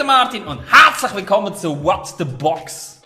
der Martin und herzlich willkommen zu What's the Box.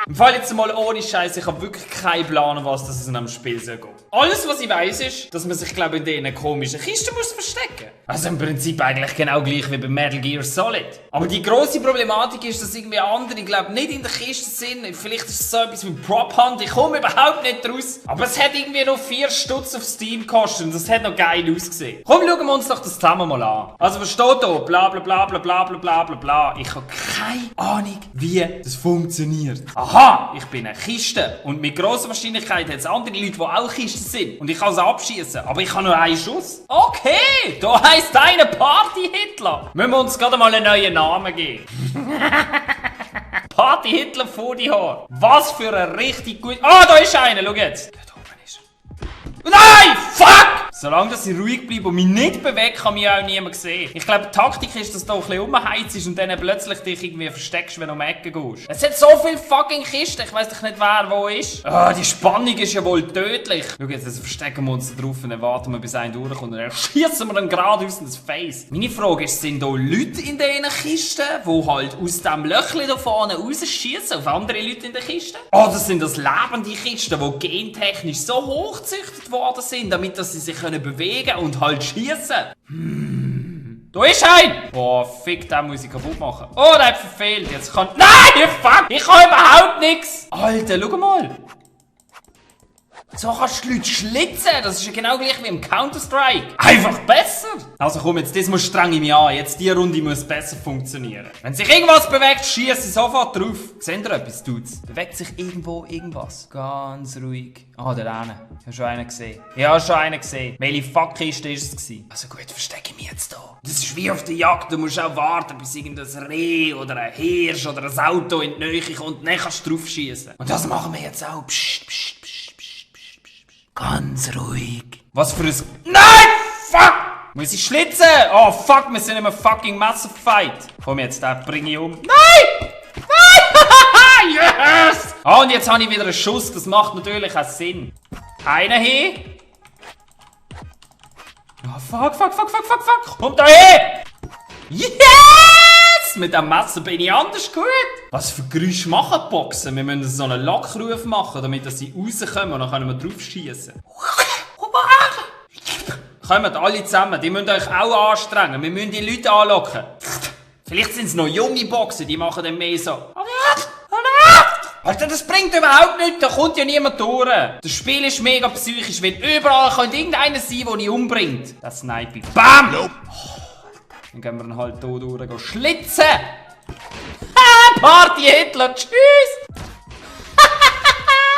Im Fall jetzt mal ohne Scheiß, ich habe wirklich keinen Plan, was das in einem Spiel soll gehen. Alles, was ich weiss, ist, dass man sich, glaube ich, in diesen komischen Kisten muss verstecken. Also im Prinzip eigentlich genau gleich wie bei Metal Gear Solid. Aber die grosse Problematik ist, dass irgendwie andere, glaube nicht in der Kiste sind. Vielleicht ist es so etwas wie Prop Hunt. Ich komme überhaupt nicht raus. Aber es hat irgendwie noch 4 Stutz auf Steam gekostet und das hat noch geil ausgesehen. Komm, schauen wir uns doch das zusammen mal an. Also was steht da? Bla bla bla bla bla bla bla bla bla. Ich habe keine Ahnung, wie das funktioniert. Aha, ich bin eine Kiste. Und mit grosser Wahrscheinlichkeit hat es andere Leute, die auch Kisten sind. Und ich kann sie abschießen. Aber ich habe nur einen Schuss. Okay, da heisst einer Party-Hitler. Müssen wir uns gerade mal einen neuen Namen geben. Party-Hitler vor die Haare. Was für ein richtig gut... Ah, da ist einer, schau jetzt. Da oben ist er. Nein, fuck! Solange dass ich ruhig bleibe und mich nicht bewege, kann mich auch niemand sehen. Ich glaube, die Taktik ist, dass du ein bisschen rumheizst und dann plötzlich dich irgendwie versteckst, wenn du um die Ecke gehst. Es hat so viele fucking Kisten, ich weiss doch nicht, wer wo ist. Ah, die Spannung ist ja wohl tödlich. Schau jetzt verstecken wir uns da drauf und dann warten wir, bis einer durchkommt und dann schießen wir dann geradeaus in das Face. Meine Frage ist, sind da Leute in diesen Kisten, die halt aus dem Löchli da vorne rausschießen auf andere Leute in der Kiste? Oder sind das lebende Kisten, die gentechnisch so hochgezüchtet worden sind, damit dass sie sich bewegen und halt schießen. Da ist ein! Oh, fick, den muss ich kaputt machen. Oh, der hat verfehlt. Jetzt kann... Nein, fuck! Ich kann überhaupt nichts! Alter, schau mal. So kannst du die Leute schlitzen. Das ist ja genau gleich wie im Counter-Strike. Einfach besser. Also komm, jetzt das muss streng in mich an. Jetzt die Runde muss besser funktionieren. Wenn sich irgendwas bewegt, schieße ich sofort drauf. Seht ihr etwas, tut's? Bewegt sich irgendwo irgendwas? Ganz ruhig. Ah, der eine. Ich habe schon einen gesehen. Ja, schon einen gesehen. Welche Fuckkiste war es? Also gut, verstecke ich mich jetzt hier. Das ist wie auf der Jagd. Du musst auch warten, bis irgendein Reh oder ein Hirsch oder ein Auto in die Nähe kommt und dann kannst du drauf schießen. Und das machen wir jetzt auch. Psst, psst, psst. Ganz ruhig. Was für ein... Nein! Fuck! Muss ich schlitzen? Oh fuck, wir sind in einem fucking Messerfight. Komm jetzt, den bringe ich um. Nein! Nein! Yes! Ah, und jetzt habe ich wieder einen Schuss. Das macht natürlich auch Sinn. Einer hier. Oh fuck, fuck, fuck, fuck, fuck, fuck. Kommt da her! Yes! Mit dem Messer bin ich anders gut. Was für Geräusche machen die Boxen? Wir müssen so einen Lockruf machen, damit sie rauskommen und dann können wir drauf schießen. Kommt alle zusammen, die müsst euch auch anstrengen. Wir müssen die Leute anlocken. Vielleicht sind es noch junge Boxen, die machen dann mehr so. Alter, das bringt überhaupt nichts, da kommt ja niemand durch. Das Spiel ist mega psychisch, weil überall könnte irgendeiner sein, der ihn umbringt. Das Sniping. Bam! Nope. Dann gehen wir dann halt hier durch schlitzen. Party Hitler, tschüss!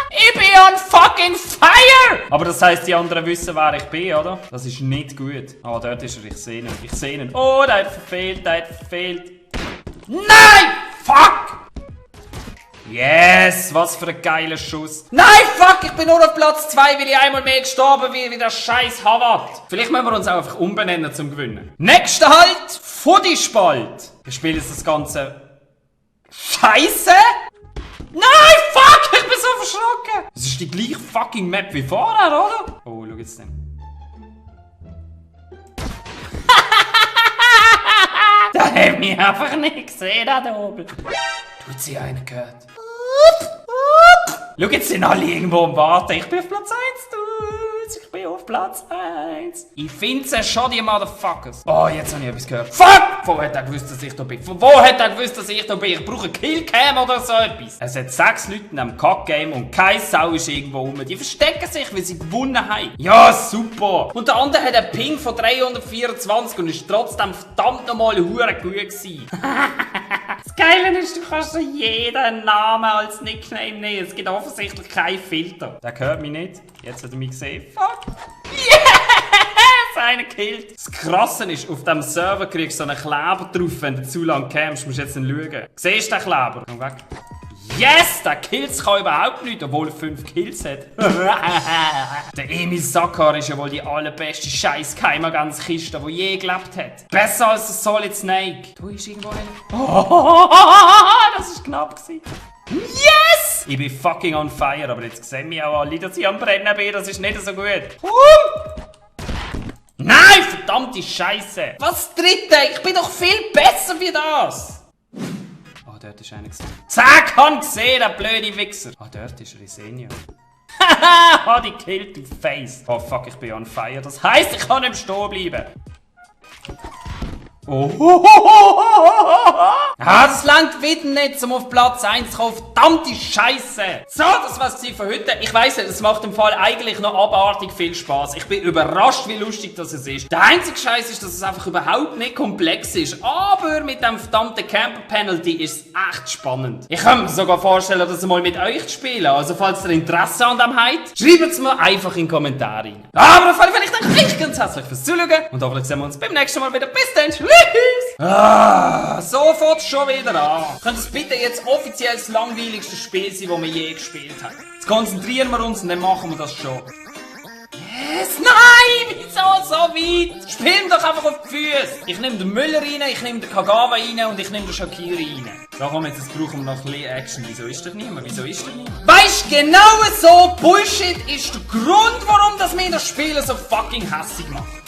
Ich bin on fucking fire! Aber das heisst, die anderen wissen, wer ich bin, oder? Das ist nicht gut. Ah, dort ist er, ich sehe ihn. Ich sehe ihn. Oh, der hat verfehlt, der hat verfehlt. Nein! Fuck! Yes, was für ein geiler Schuss. Nein, fuck, ich bin nur auf Platz 2, weil ich einmal mehr gestorben bin wie der scheiß Havard. Vielleicht müssen wir uns auch einfach umbenennen zum Gewinnen. Nächster Halt, Fuddispalt. Wir spielen jetzt das Ganze... Scheiße? Nein, fuck, ich bin so verschrocken. Das ist die gleiche fucking Map wie vorher, oder? Oh, schau jetzt den. Da hat mich einfach nicht gesehen, da oben. Tut sie einen gehört. Schau, jetzt sind alle irgendwo am Warten. Ich bin auf Platz 1, Dudes. Ich bin auf Platz 1. Ich finde schon, die Motherfuckers. Oh, jetzt habe ich etwas gehört. Fuck! Von wo hat er gewusst, dass ich da bin? Von wo hat er gewusst, dass ich da bin? Ich brauche eine Killcam oder so etwas. Es hat 6 Leute in einem Kack-Game und keine Sau ist irgendwo rum. Die verstecken sich, weil sie gewonnen haben. Ja, super. Und der andere hat einen Ping von 324 und ist trotzdem verdammt nochmal hure gut gewesen. Das Geile ist, du kannst jeden Namen als Nickname nehmen. Es gibt offensichtlich keinen Filter. Der hört mich nicht. Jetzt hat er mich gesehen. Fuck. Yes! Einer killt. Das Krasse ist, auf diesem Server kriegst du so einen Kleber drauf, wenn du zu lang campst. Musst jetzt schauen. Siehst du den Kleber? Komm weg. Yes! Der Kills kann überhaupt nicht, obwohl er 5 Kills hat. Der Emil Sakar ist ja wohl die allerbeste Scheiß-Geheimagentkiste, die je gelebt hat. Besser als der Solid Snake. Du ist irgendwo einer. Oh, das war knapp gewesen. Yes! Ich bin fucking on fire, aber jetzt sehen wir auch alle, dass ich am Brennen bin. Das ist nicht so gut. Nein, verdammte Scheiße! Was dritte? Ich bin doch viel besser wie das! Oh, dort ist einer gesehen. Zack, han gesehen, der blöde Wichser! Ah, dort ist Risenio. Haha, die killt du face. Oh fuck, ich bin on fire. Das heisst, ich kann nicht stehen bleiben. Oh. Ah, das langt wieder nicht, um auf Platz 1 zu kommen. Verdammte Scheiße! So, das war's für heute. Ich weiss nicht, es macht im Fall eigentlich noch abartig viel Spaß. Ich bin überrascht, wie lustig das ist. Der einzige Scheiß ist, dass es einfach überhaupt nicht komplex ist. Aber mit dem verdammten Camper-Penalty ist es echt spannend. Ich kann mir sogar vorstellen, das mal mit euch zu spielen. Also, falls ihr Interesse an dem habt, schreibt es mir einfach in die Kommentare rein. Aber auf jeden Fall, ich danke euch ganz herzlich fürs Zuschauen. Und hoffentlich sehen wir uns beim nächsten Mal wieder. Bis dann. Tschüss! Ah, so fängt's schon wieder an. Könnte es bitte jetzt offiziell das langweiligste Spiel sein, das wir je gespielt haben? Jetzt konzentrieren wir uns und dann machen wir das schon. Yes, nein! Wieso so weit? Spielen doch einfach auf die Füße! Ich nehme den Müller rein, ich nehme den Kagawa rein und ich nehme den Shakiri rein. So, komm, jetzt brauchen wir noch ein bisschen Action. Wieso ist das niemand? Wieso ist das niemand? Weißt du, genau so Bullshit ist der Grund, warum das mir das Spiel so fucking hässig macht.